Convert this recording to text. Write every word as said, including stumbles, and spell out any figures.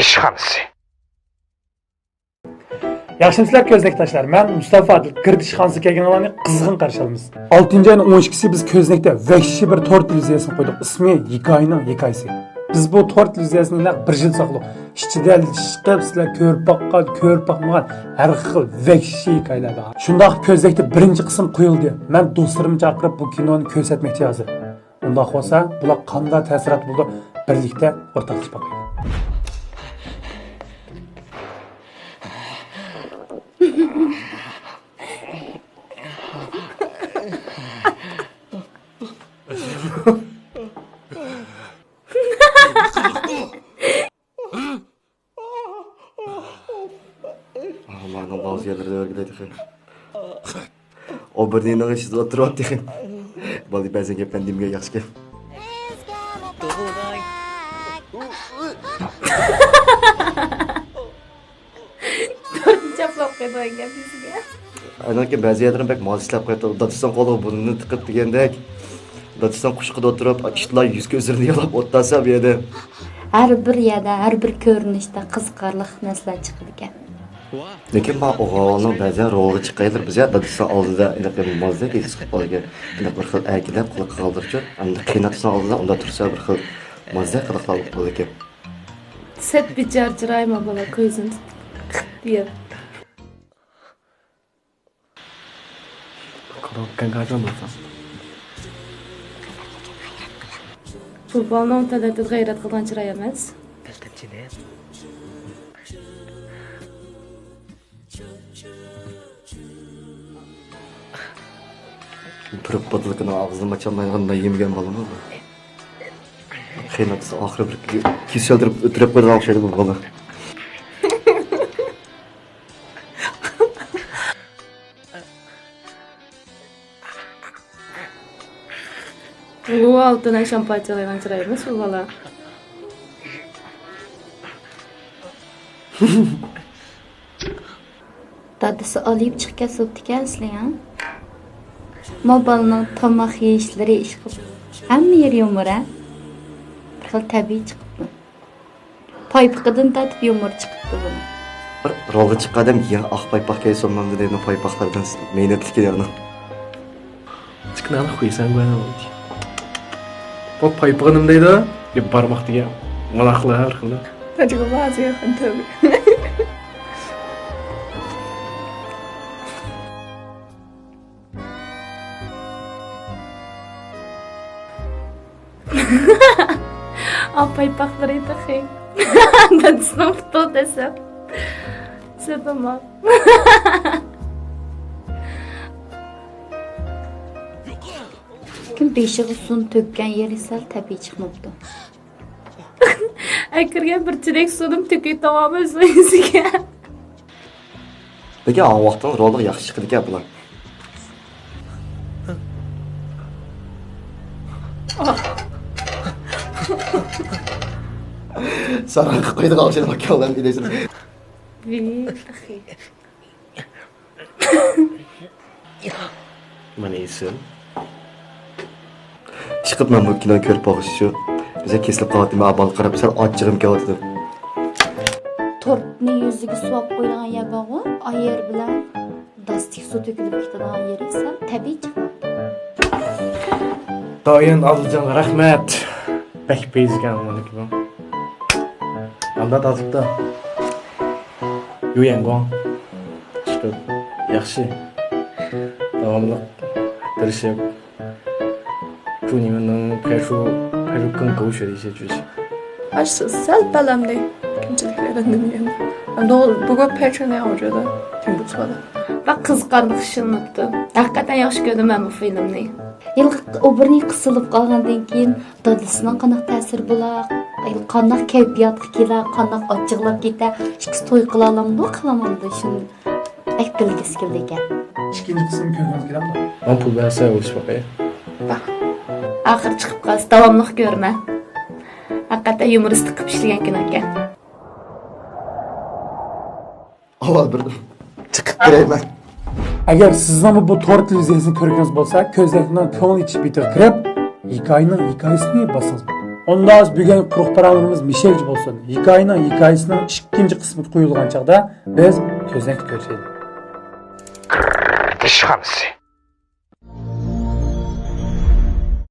ئىشخانىسى. ياخشىمۇسىلەر كۆزنەكداشلار؟ مەن مۇستاپا ئادىل. گىردىشخانىسىغا كەلگەنلەرنى قىزغىن قارشى ئالىمىز. ئالتىنچى ئاينىڭ ئون ئىككىسى بىز كۆزنەكتە ۋەھشىي بىر تور تېلېۋىزىيەسىنى قويدۇق. ئىسمى ھېكايىنىڭ ھېكايىسى. بىز بۇ تور تېلېۋىزىيەسىنى نەق بىر يىل ساقلىدۇق. ئىچىدە ئىشقىپ سىلەر كۆرۈپ باققان، كۆرۈپ باقمىغان ھەر خىل ۋەھشىي ھېكايىلەر بار. شۇنداق كۆزنەكتە بىرىنچى قىسىم قويۇلدى. مەن دوستلىرىمنى چاقىرىپ بۇ كىنونى كۆرسەتمەكچى ھازىر. ئۇنداق بولسا، بۇلار قانداق تەسىرات بولىدۇ، بىرلىكتە ئورتاقلىشىپ باقايلى. ئالمانىڭ بەزى يەرلىرىدە ئۆرگىلەيدىغان. ئوبېرنىڭ ئىچىدە ئولتۇرۇۋاتىدىغان. بالا بەزەن گەپلەرنى دېمىگەن ياخشىكەن. تورتنى چاپلاپ قويىدىغان گەپ يۈزىگە. ئانىڭكى بەزى يەرلىرىم بەك ماز ئىشلەپ قويۇپتۇ. دادىسىنىڭ قولىغا بۇرنىنى تىقىپ دېگەندەك. دادىسىنىڭ قۇچىقىدا ئولتۇرۇپ، ئىتلار يۈز كۆزلىرىنى يالاپ ئولتۇرسا بۇ يەردە. ھەر بىر يەردە، ھەر بىر كۆرۈنۈشتە قىزىقارلىق نەرسىلەر چىقىدىكەن. لېكىن ما ئوغۇلنىڭ بەزەن روغا چىققان يەرلىرى بىز دادىسىنىڭ ئالدىدا ئېنىق مازدەك ھېس قىلىپ قالىدىكەن. ئېنىق بىر خىل ئەركىلەپ قىلىق قالدۇرۇپ، ئەمدى قېيىنئاتىسىنىڭ ئالدىدا ئۇنداق تۇرسا بىر خىل مازدەك قىلىقلار بولىدىكەن. سەت بىچارە چىرايىما بالا كۆزىنى تۇتۇپ قىپ دېيەر. بۇ بالىنىڭ تەلەتىدە غەيرەت قىلغان چىراي ئەمەس. تۇرۇپ بوتۇلكىنىڭ ئاغزىنى ئاچالمايدىغان نان يېمىگەن بالىمۇ بۇ. قېيىنئاتىسى ئاخىرى بىر كېسەلدۈرۈپ ئۆتۈرۈپ قويىدىغان ئوخشايدۇ بۇ بالا. بۇ ئالتۇن ئەشەم پارچىلايدىغان چىراي ئەمەس بۇ بالا. دادىسى ئالىيىپ چىقىپ كەتسە بوپتىكەن ئەسلى، ھە؟ ما بالىنىڭ تاماق يېيىشلىرى ئىشقىلىپ ھەممە يېرى يۇمۇر، ھە؟ بىر خىل تەبىئىي چىقىپتۇ. پايپىقىدىن تارتىپ يۇمۇر چىقىپتۇ بۇنىڭ. بىر رولغا چىققان ئادەم يېڭى ئاق پايپاق كىيسە بولمامدۇ دەيدۇ، پايپاقلاردىن مەينەتلىك يەرنىڭ. بۇ پايپىقى نېمە دەيدۇ؟ دەپ بارماق دېگەن. مالاقلا ھەر خىل. ئاپايپاقلىرى تېخى. دادىسىنىڭ پۇتىغا دېسەم. سېتىما. لېكىن بېشىغا سۇنى تۆككەن يېرى سەل تەبىئىي چىقماپتۇ. ئەكىرگەن بىر چېلەك سۇنىمۇ تۆكۈپ تاۋامەن ئۆزىگە. لېكىن ئاڭ ۋاقتىڭىز رولىغا ياخشى چىقىدىكەن بۇلار. ساراڭ قىلىپ قويىدىغان ئوخشايدۇ ماكانلارنى دەيسىز. مانا ئېسىل. ئىشقىلىپ مەن بۇ كىنونى كۆرۈپ باققۇچە بىزگە كېسىلىپ قالاتتىم، ئا بالا قاراپ سەل ئاچچىقىم كېلىۋاتىدۇ. تورتنى يۈزىگە سۇۋاپ قويىدىغان يەر بارغۇ، ئا يەر بىلەن داستىك سۇ تۆكۈلۈپ كېتىدىغان يېرى سەل تەبىئىي چىقماپتۇ. دائىن ئابلىجانغا رەھمەت. بەك پەيزىكەن ئۇنىڭكى بۇ. ئاندا تارتىپتۇ. يۇيەنگۇاڭ. چىقىپ ياخشى. داۋاملىق تىرىشىپ. 祝你们能拍出拍出更狗血的一些剧情。 ئاشۇ سەل پەل ئەمدى كەمچىلىكلىرىنى دېگەندە. 不过拍出来我觉得挺不错的。 بەك قىزىقارلىق ئىشلىنىپتۇ. ھەقىقەتەن ياخشى كۆردۈم مەن بۇ فىلىمنى. ھېلىقى ئوبېرنى قىسىلىپ قالغاندىن كېيىن دادىسىنىڭ قانداق تەسىرى بولا، قانداق كەيپىياتقا كېلە، قانداق ئاچچىقلاپ كېتە، ئىككىسى توي قىلالامدۇ، قىلالمامدۇ، شۇنى بەك بىلگۈسى كېلىدىكەن. ئىككىنچى قىسىم كۆرگۈڭىز كېلەمدۇ؟ ماڭا پۇل بەرسە ئويلىشىپ باقاي. ئاخىرى چىقىپ قالسا داۋاملىق كۆرمە. ھەقىقەتەن يۇمۇرىستىك قىلىپ ئىشلىگەن كىنو ئىكەن. ئاۋۋال بىر چىقىپ كىرەيمەن. ئەگەر سىزنىڭمۇ بۇ تور تېلېۋىزىيەسىنى كۆرگۈڭىز بولسا، كۆزنەكنىڭ كۆڭۈل ئېچىش بېتىگە كىرىپ، ھېكايىنىڭ ھېكايىسىنى باسسىڭىز بولىدۇ. ئۇنداق بۈگۈن قۇرۇق پاراڭلىرىمىز مىشەگىچە بولسۇن. ھېكايىنىڭ ھېكايىسىنىڭ ئىككىنچى قىسمى قويۇلغان چاغدا بىز كۆزنەكتە كۆرۈشەيلى. ئىشخانىسى.